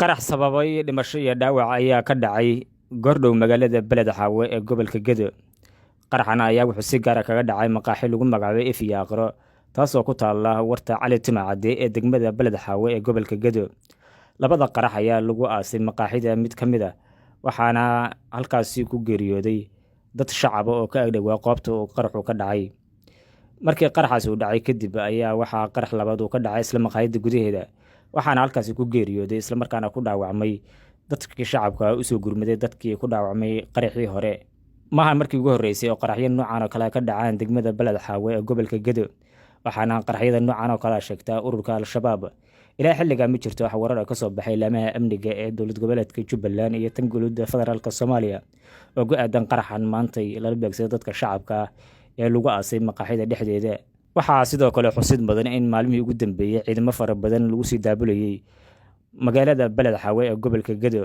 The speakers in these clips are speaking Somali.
Qarax sababay dhimasho iyo dhaawac ayaa ka dhacay goordhow magaalada Beled Xaawe ee gobolka Gedo. Qaraxana ayaa wuxuu si gaara kaga dhacay maqaaxi lagu magacaabay If iyo Aqro, taasoo ku taala warta Cali Timacade ee degmada Beled Xaawe ee gobolka Gedo. Labada qarax ayaa lagu aasay maqaaxida mid ka mid a, waxaana halkaasi ku geeriyooday dad shacaba oo ka agdhowaa goobta uu qaraxu ka dhacay. Markii qaraxaasi uu dhacay kadib ayaa waxaa qarax labaad uu ka dhacay isla maqaayadda gudaheeda, waxaana halkaasi ku geeriyooday islamarkaana ku dhaawacmay dadkii shacabka usoo gurmaday dadkii ku dhaawacmay qaraxii hore. Maaha markii ugu horreysay oo qaraxyo noocan oo kale ka dhacaan degmada Beled Xaawe ee gobolka Gedo, waxaana qaraxyada noocan oo kale sheegtaa ururka Al-Shabaab. Ilaa xilligaa ma jirto wax warar ka soo baxay laamaha amniga ee dowlad goboleedka Jubbaland iyo tan dowladda federaalka Soomaaliya oo ku aadan qaraxan maantay lala beegsaday dadka shacabka ah ee lagu aasay maqaaxida dhexdeeda. Waxaa sidoo kale xusid mudan in maalmihii ugu dambeeyey ciidamo fara badan lagu sii daabulayay magaalada Beled Xaawe ee gobolka Gedo,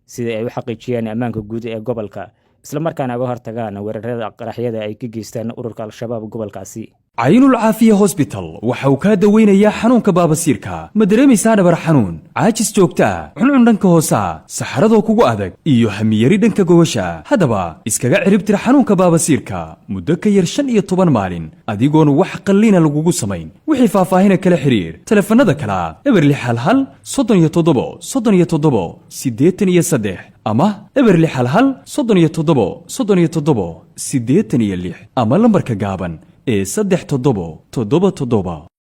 sida ay u xaqiijiyeen ammaanka guud ee gobolka, islamarkaana uga hortagaan weerarada qaraxyada ay ka geystaan ururka Al-Shabaab gobolkaasi. Caynul Caafiya Hosbital waxa uu kaa daweynayaa xanuunka baabasiirka. Ma dareemaysaa dhabar xanuun, caajis joogta ah, cuncun dhanka hoosa, saxaradoo kugu adag iyo hamiyari dhanka gogosha? Haddaba iskaga ciribtir xanuunka baabasiirka muddo ka yar 15 maalin, adigoon wax qalliina lagugu samayn. Wixii faahfaahina kala xiriir taleefannada kala 0611 37 37 83 ama 0611 37 37 86 ama lambarka gaaban ee 3777.